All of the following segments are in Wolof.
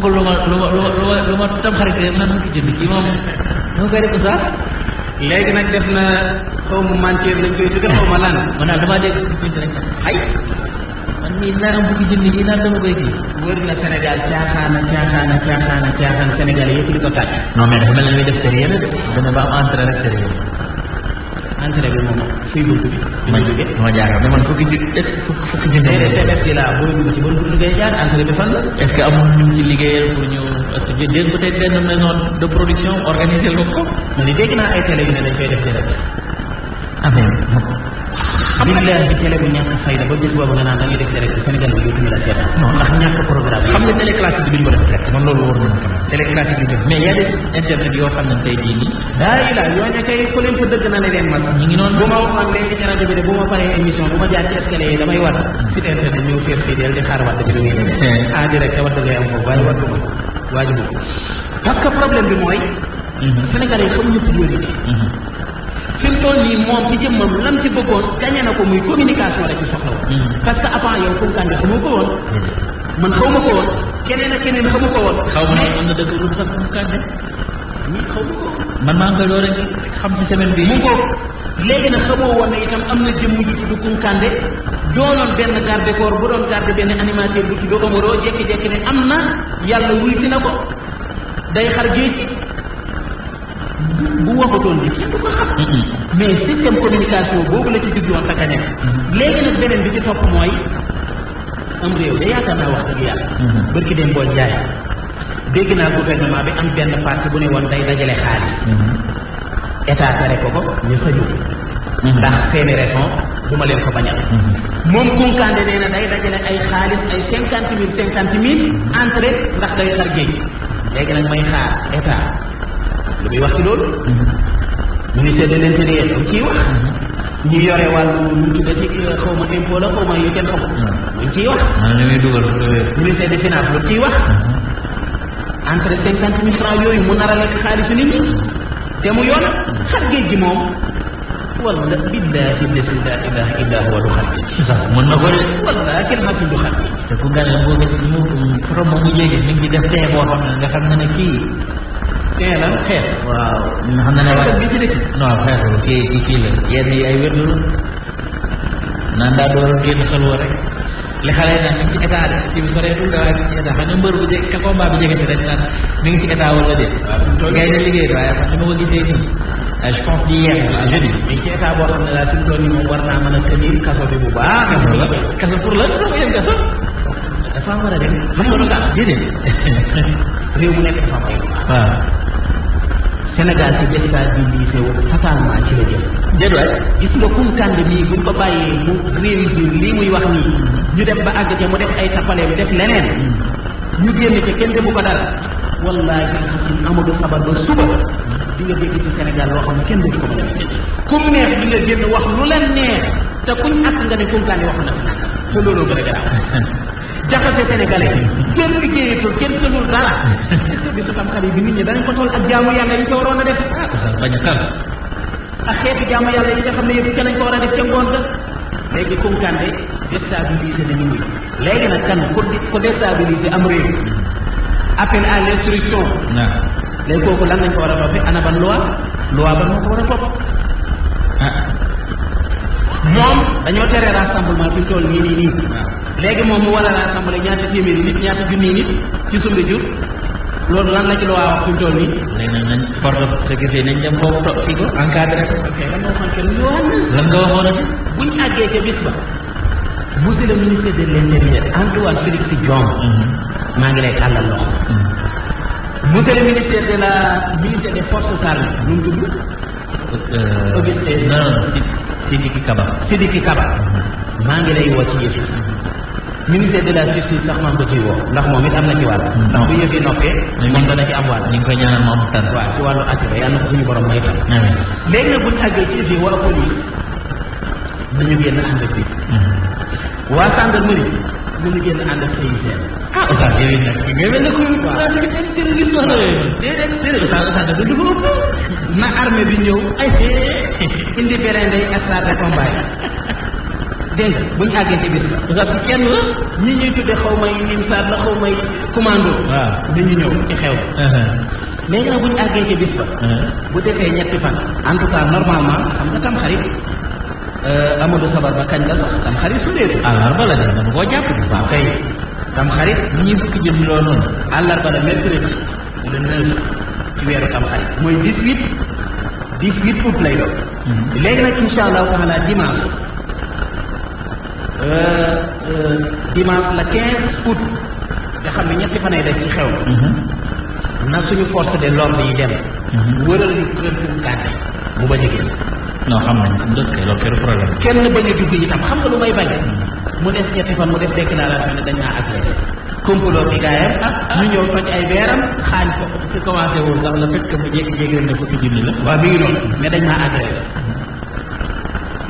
bëgg lu ma tam xarit nan ko jënd kii moom nu koy def oustaz léegi nag def na xaw ma mentir lañ koy tudde xaw ma lan man daal damaa dégg fukki junni rek ay man mii naa am fukki junni yi naan dama koy kii wër na Sénégal caaxaan Sénégalais yëpp di ko tàcc. non mais dafa mel ne muy def sérieux la de dana ba am entrée rek sérieux entrée bi moom fuy bunt bi. ma jóge ma jaaga mais man fukki junni est-ce que fukki junni tefes gi laa booy dugg ci ban bunt ngay jaar entrée bi fan la. est-ce que amul ñu ci liggéeyal pour ñu parce que dégg peut-être benn maison de production organisé lu ko ma ni dégg naa ay télé yu ne dañ koy def direct. ah mais billahi télé bu ñàkk fayda ba bis boobu nga naan da ngay def direct Sénégal bi dootuñu la seetaan. non ndax ñàkk programme xam nga télé classique bi duñ ko def direct man loolu wóor na ma quand même télé classique bi mais y a des internet yoo xam ne tey jii nii daa la ñooñu kay ku leen fa dëgg na ne leen mas ñu ngi noonu bu ma waxoon léegi ci rajo bi de bu ma paree émission bu ma jaar ci escalier yi damay wadd site internet ñëw fees fii del di xaar wadd bi ni muy demee en direct wadd ngay am foofu waaye waddu ma waaju ma ko parce que problème bi mooy Sénégalais yi xamuñu priorité fi mu toll nii moom ci jëmmam lam ci bëggoon gagné na ko muy communication la ci soxla woon parce que avant yow Kounkandé xamoo ko woon man xaw ma ko woon keneen ak keneen xamu ko woon xaw ma am na dëkk lu sax Kounkandé ñii xaw ma ko woon man maa ngi koy door a xam ci semaine bi mu ngoog léegi nag xamoo woon ne itam am na jëmm ju tudd Kounkandé doonoon benn garde corps bu doon garde benn animateur bu tudd Omaro jékki-jékki ne am na yàlla wuy si na ko day xar géej bu waxatoon ji kenn du ko xam mais système communication boobu la ci jubloon te gañe léegi nag beneen bi ci topp mooy am réew de yaakaar naa wax dëgg yàlla bërki dem boo jaay dégg naa gouvernement bi am benn parti bu ne woon day dajale xaalis état tere ko ñu sañu ndax seeni raison du ma leen ko bañal moom Kounkandé nee na day dajale ay xaalis ay 50 000 entrée ndax day xar géej léegi nag may xaar état lu muy wax ci loolu ministère de l'intérieur lu mu ciy wax ñi yore wàllu nu mu tuddati xaw ma impôt la xaw ma yu kenn xamul lu ñu ciy wax ministère des finances lu mu ciy wax entre 50 000 francs yooyu mu nar a lekk xaalisu nit ñi te mu yoon xar géej gi moom wala billahi lasi la ilaha illa huwa du xar géej gi sax mën na ko de wala kenn xasul du xar géej te Kounkandé boo gis ñu photo moom mu jéegi mi ngi def tee boo xam ne nga xam ne kii tee la xees waaw nga xam ne xeesal bi ci dëkk non xeesal kii la yenn yi ay wér la naan daa door génn xelwa rek li xale yi naan mi ngi ci état de ci bi soreetul da waaye mi ngi ci état xam nga mbër bu jege ka combat bi jege si dañ naan mi ngi ci état wala déet gars yi ne liggéey de waaye man li ma ko gisee nii je pense di yeex jeudi mi ngi ci état boo xam ne daal fi mu toll nii moom war naa mën a tenir kaso bi bu baax kaso pour lan doo ko yem kaso dafa war a dem xam nga lu tax déedéet réew mu nekk dafa am ay waaw Sénégal ci déstabilisé wu totalement ci la jëm déet waay gis nga Kounkandé nii buñ ko bàyyee mu réussir lii muy wax nii ñu def ba àgg ca mu def ay tappaleem def leneen ñu génn ca kenn defu ko dara wallaahi xasim Amadou Sabar ba suba di nga dégg ci Sénégal loo xam ne kenn dootu ko mën a lijjanti kum neex di nga génn wax lu la neex te kuñ àtt nga ne Kounkandé wax na fi naan te looloo gën a garaaw jaxase sénégalais kenn liggéeyatul kenn tëlul dara est-ce que bisu tam xale bi nit ñi danañ ko toll ak jaamu yàlla yi ca waroon a def bañ a tal ak xeetu jaamu yàlla yi nga xam ne yëpp ca nañ ko war a def ca ngoon ga léegi Kounkandé déstabilisé na nit ñi léegi nag kan ko déstabilisé am réew appel à l'instruction léegi kooku lan lañ ko war a toppee ana ban loi ban moo ko war a topp moom dañoo tere rassemblement fi mu toll nii léegi moom mu war a rassembler ñaata téeméeri nit ñaata junniy nit ci sumbi jur loolu lan la ci loi wax fi mu toll nii. léegi nag nañ force de sécurité nañ dem foofu toog kii ko encadré ko. ok lan nga waxoon kenn ñu wax na. lan nga waxoon ati. bu ñu àggee ca bis ba. monsieur le ministre de l'intérieur Antoine Félix Diome. maa ngi lay tàllal loxo. monsieur le ministère des forces armées nu mu tudd. Augustin Sidiki Kaba. maa ngi lay woo ci yëf yi. ministère de la justice sax maa ngi ko ciy woo ndax moom it am na ci wàll. ndax bu yëf yi noppee. moom dana ci am wàll. ñu ngi koy ñaanal moom tan. waaw ci wàllu àtte yàlla na ko suñu borom may tam. léegi nag bu ñu àggee ci yëf yi waa police nañu génn ànd ak bi. waa gendarmerie nañu génn ànd ak CICR. Oustaz yooyu nag fi ngay mel ne kuy. waaw terroriste wala yooyu. déedéet Oustaz du du fa na armée bi ñëw. indi berende ak char de combat yi dégg nga bu ñu àggee ci bis ba. parce que kenn la. ñi ñuy tudde xaw may nimsaat la xaw may commando. waaw dañu ñëw ci xew bi. léegi nag bu ñu àggee ci bis ba. bu desee ñetti fan. en tout cas normalement xam nga tam xarit. Amadou Sabar ba kañ la sax tam xarit sureetu. àllarba la de dama koo jàpp de. waaw kay tam xarit. bu ñuy fukki junni loolu noonu. àllarba la mercredi le 9 ci weeru tam xarit mooy 18 août lay doon. léegi nag incha allahu taala dimanche la 15 août nga xam ne ñetti fan ay des ci xew na suñu force de l'ordre yi dem. wëral ñu kër bu gàdde mu bañ a génn. non xam nañ fu mu dëkk loolu kenn problème. kenn bañ a dugg itam xam nga lu may bañ. mu des ñetti fan mu def déclaration ne dañ naa agressé. complot ki gaayam ñu ñëw toj ay veeram xaañ ko. fi commencé wul sax le fait que mu jékki-jékki rek ne fukki junni la. waaw mi ngi noonu mais dañ naa agressé.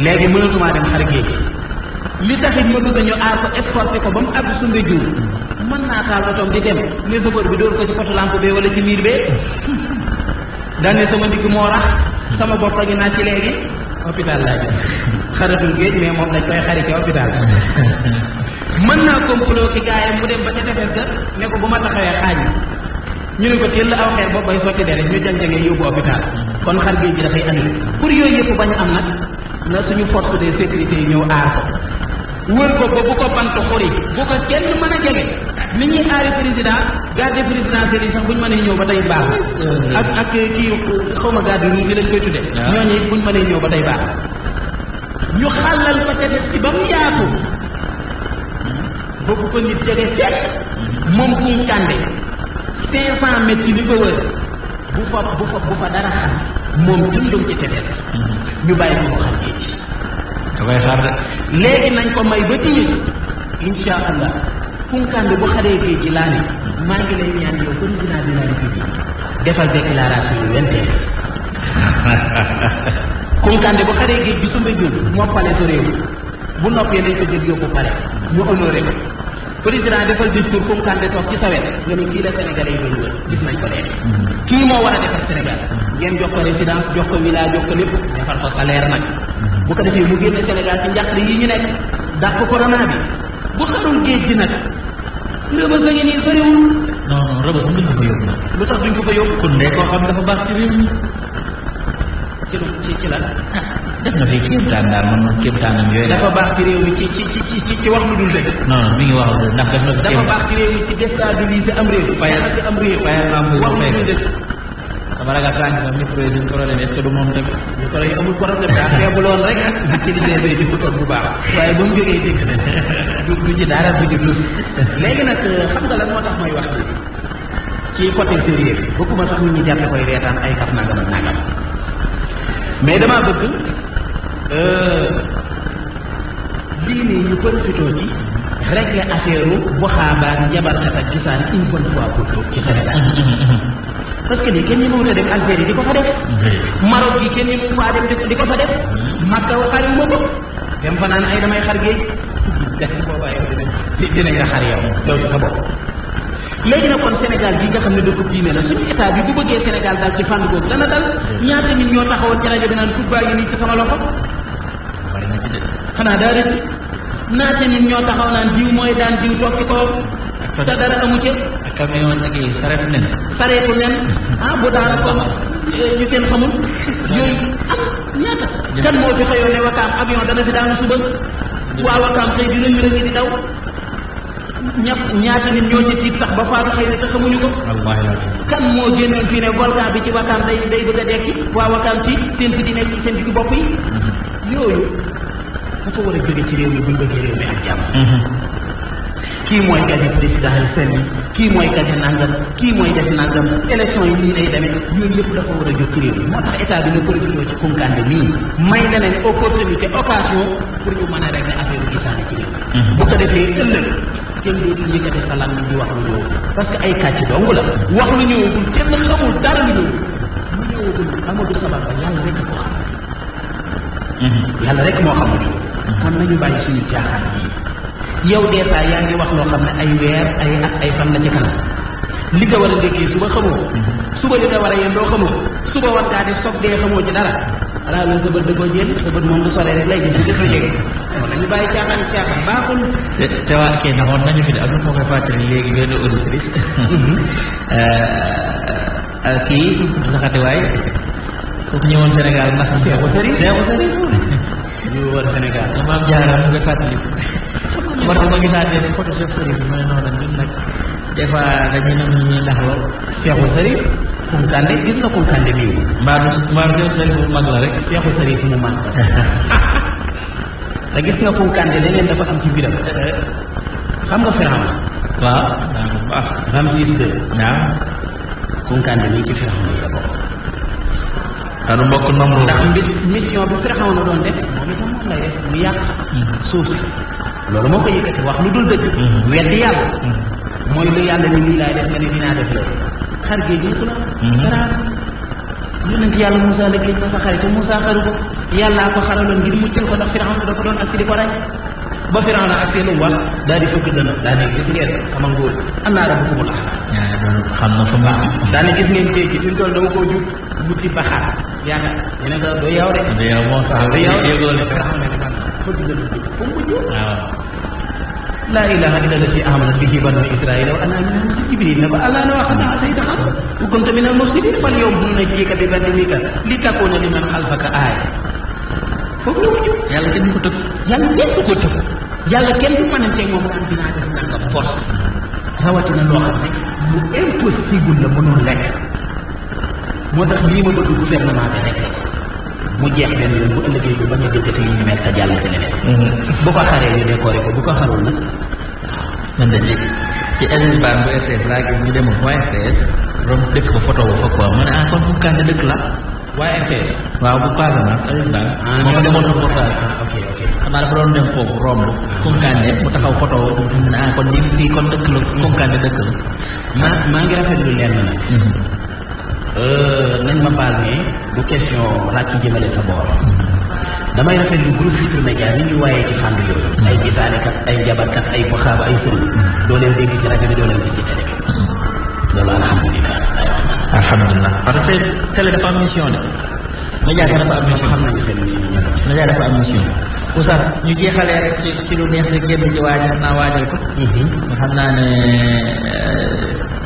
léegi mënatumaa dem xar géej li taxit ma bëgg ñu aar ko escorté ko ba mu àgg sumbe juur mën naa taal otoom di dem ne chauffeur bi dóor ko ci poto lampe bee wala ci miir bee daan ne sama ndigg moo rax sama bopp a ngi naaj ci léegi hôpital laa jëm xaratul géej mais moom dañ koy xari ci hôpital mën naa complot ki gaayam mu dem ba ca tefes ga ne ko bu ma taxawee xaañ ñu ne ko teel la aw xeer bopp bay sotti deret ñu jang-jangee yóbbu hôpital kon xar géej gi dafay annulé pour yooyu yëpp bañ am nag na suñu force de sécurité yi ñëw aar ko wër ko ba bu ko bant xuri bu ko kenn mën a jege ni ñuy aari président garde présidentielle yi sax buñ mënee ñëw ba tey baax ak kii xaw ma garde rouge yi lañ koy tudde ñooñu it buñ mënee ñëw ba tey baax ñu xàllal ko tefes gi ba mu yaatu ba bu ko nit jege fenn moom Kunkandé 500 mètres ci li ko wër bu fa dara xam moom dundum ci tefes gi ñu bàyyi ko mu xam géej da koy xaar de. léegi nañ ko may ba timis insha allah Kunkandé bu xaree géej gi laa ne maa ngi lay ñaan yow président de la république defal déclaration yu 21 Kunkandé bu xaree géej gi su mbéjul moo pale sa réew bu noppee nañ ko jël yóbbu pare ñu honoré ko président defal discours Kunkandé toog ci sawet nga ne kii la Sénégalais yi doon wër gis nañ ko léegi kii moo war a defar Sénégal ngeen jox ko résidence jox ko villa jox ko lépp defar ko salaire nag bu ko defee mu génne Sénégal ci njàqare yi ñu nekk dàq ko corona bi bu xarul géej gi nag Rëbës a ngi nii soriwul. non Rëbës duñ ko fa yóbbu nag. lu tax duñ ko fa yóbbu. kon de koo xam dafa baax ci réew mi. ci lan. def na fi kéemtaan daal man kéemtaanam yooyu dafa baax ci réew mi ci wax lu dul dëgg. non mi ngi wax ndax def na fi dafa baax ci réew mi ci déstabiliser am réew. fayal si am réew. wax lu dul dëgg. dama ragal sànq sax micro yi suñ problème est-ce que du moom tamit. micro yi amul problème daa feebuloon rek. utiliser bay jëkkutoon bu baax. waaye ba mu jógee dégg na du ci dara du ci tus. léegi nag xam nga lan moo tax may wax ni ci côté sérieux bi bëgguma sax nit ñi jàppe koy reetaan ay kaf nangam ak nangam mais damaa bëgg lii nii ñu profité ci régler affaire bu xaabaar njabarkat ak gisaan une bonne fois pour tout ci Sénégal. parce que lii kenn ñi mënut a dem Algérie di ko fa def. Maroc gi kenn ñi mënu faa dem di ko fa def. Makka waxaale wu ma ko. dem fa naan ay damay xar géej. def boobaa yow dinañ la xar yow ci sa bopp. léegi nag kon Sénégal bii nga xam ne dëkk diine la suñu état bi bu bëggee Sénégal dal ci fànn boobu dana dal ñaata nit ñoo taxawoon ci rajo bi naan coupe baa ngi nii ci sama loxo. bari na ci de. xanaa daa rëcc. ñaata nit ñoo taxaw naan diw mooy daan diw toog ci kawam. te dara amu ca. ak camion ak i sareetu nen. sareetu nen bu daana ko ñu kenn xamul. yooyu am ñaata. kan moo fi xëyoon ne Wakaam avion dana fi daanu suba. waa Wakaam xëy di rëng-rëng di daw. ñaata nit ñoo ci tiit sax ba faatu xëy na te xamuñu ko. wallaahi la. kan moo génnoon fii ne volcan bi ci Wakaam day bëgg a dekki. waa Wakaam tiit seen fi di nekk ci seen diggu bopp yi. yooyu dafa war a jóge ci réew mi buñ bëggee réew mi ak jàmm. kii mooy gañe président yi seen yi kii mooy gañe nangam kii mooy def nangam élection yi nii lay demee yooyu yëpp dafa war a jóg ci réew mi moo tax état bi nga profité ci Kunkandé nii may na leen opportunité occasion pour ñu mën a régler affaire gisaane ci réew mi. bu ko defee ëllëg kenn dootul yëkkati salaam di wax lu ñëwagul parce que ay kàcc dong la wax lu ñëwagul kenn xamul dara lu ñëwagul lu ñëwagul Amadou Sabar ba yàlla rek a ko xam. yàlla rek moo xam lu ñëwagul. kon nañu bàyyi suñu jaaxaan yii. yow dèjà yaa ngi wax loo xam ne ay weer ay at ay fan la ci kanam li nga war a ndékkee suba xamoo suba li nga war a yendoo xamoo suba war ngaa def soog dee xamoo ci dara xanaa loolu sa bët da koo jël sa bët moom du soree rek lay gis bi dafa jege non dañu bàyyi caaxaan baaxul. te waa kii naxoon nañu fi de am na moo koy fàttali léegi benn auditrice. kii tudd saxati waay kooku ñëwoon Sénégal ndax. Cheikhou Sarif ñu war Sénégal. maam Diarra mu koy fàttali. war na ma gisaat ne photo Cheikh Sarif bi ma ne noonu ñun nag des fois dañuy nam ñu ñuy ndax lool. Cheikhou Sarif. Kunkande gis nga Kunkande mii. mbaa Cheikh Sarif bu mag la rek. Cheikhou Sarif mu mag la. te gis nga Kunkande leneen dafa am ci mbiram. xam nga Firawna. waaw bu baax. Ramsis II. waaw. Kunkande mii ci Firawna yi la bokk. daanu mbokk nombre. ndax mission bi Firawna doon def moom itam moom lay def mu yàq. suuf si. loolu moo ko yëkkati wax lu dul dëgg. weddi yàlla. mooy lu yàlla ni lii laay def nga ne dinaa def loolu. xar géej gi su la. garaar yonent yàlla Moussa la géej ma sa xaritu Moussa xaru ko yàllaa ko xaraloon ngir muccal ko ndax Firawna da ko doon agsi di ko rey ba Firawna ak seen wax daal di fëgg dëna daal di gis ngeen sama nguur am naa rabbukumul a'laa. xam na fa mu. daal di gis ngeen géej gi fi mu toll dama koo jub wuti baxaar yaakaar ñu ne ko doo yow de. du yow moo sax Firawna ne man fëgg dëna jóg fu mu mujj. waaw. laa ilaha illa alladi amanat bihi banu israila wa ana minal muslimin Jibril ne ko allah na waxad asayta xam wa kunta minal mufsidin fal yawma nunajjika bi badanika li takuna liman xalfaka aaya foofu la mujj. yàlla kenn du ko tëgg. yàlla kenn du ko tëgg. yàlla kenn du mënante moom naan dinaa def nangam force rawatina loo xam ne lu impossible la mënul nekk moo tax lii ma bëgg gouvernement bi nekk mu jeex benn yoon bu ëllëgee ñu bañ a déggati yu ñu mel te jàll ci leneen. bu ko xaree ñu décoré ko bu ko xarul nag. man de ci Aziz Ban bu RTS laa gis ñu demoon waa RTS romb dëkk ba photo ba fa quoi mu ne kon Kunkande dëkk la. waa RTS. waaw bu Casamance Aziz Ban. moo ko demoon reportage. ok xam naa dafa doon dem foofu romb. Kunkande mu taxaw photo mu ne kon lii fii kon dëkk la Kunkande dëkk la. maa ngi rafetlu lenn nag. nañ ma baal ne du question ràcc jëmale sa boor. damay rafetlu groupe Futurs Médias ni ñu waayee ci fànn yooyu. ay gisaanekat ay njabarkat ay buxaaba ay sëriñ. doo leen dégg ci rajo bi doo leen gis ci télé bi. loolu alhamdulilah ay wax na. alhamdulilah parce que télé dafa am mission de. média sax dafa am mission xam nañu seen mission ña nga ci. média dafa am mission. oustaz ñu jeexalee rek ci lu neex rek génn ci waajal naa waajal ko. xam naa ne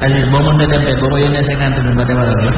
Aziz boo mën nga dem rek boo ma yónnee 50 000 ma demalal la.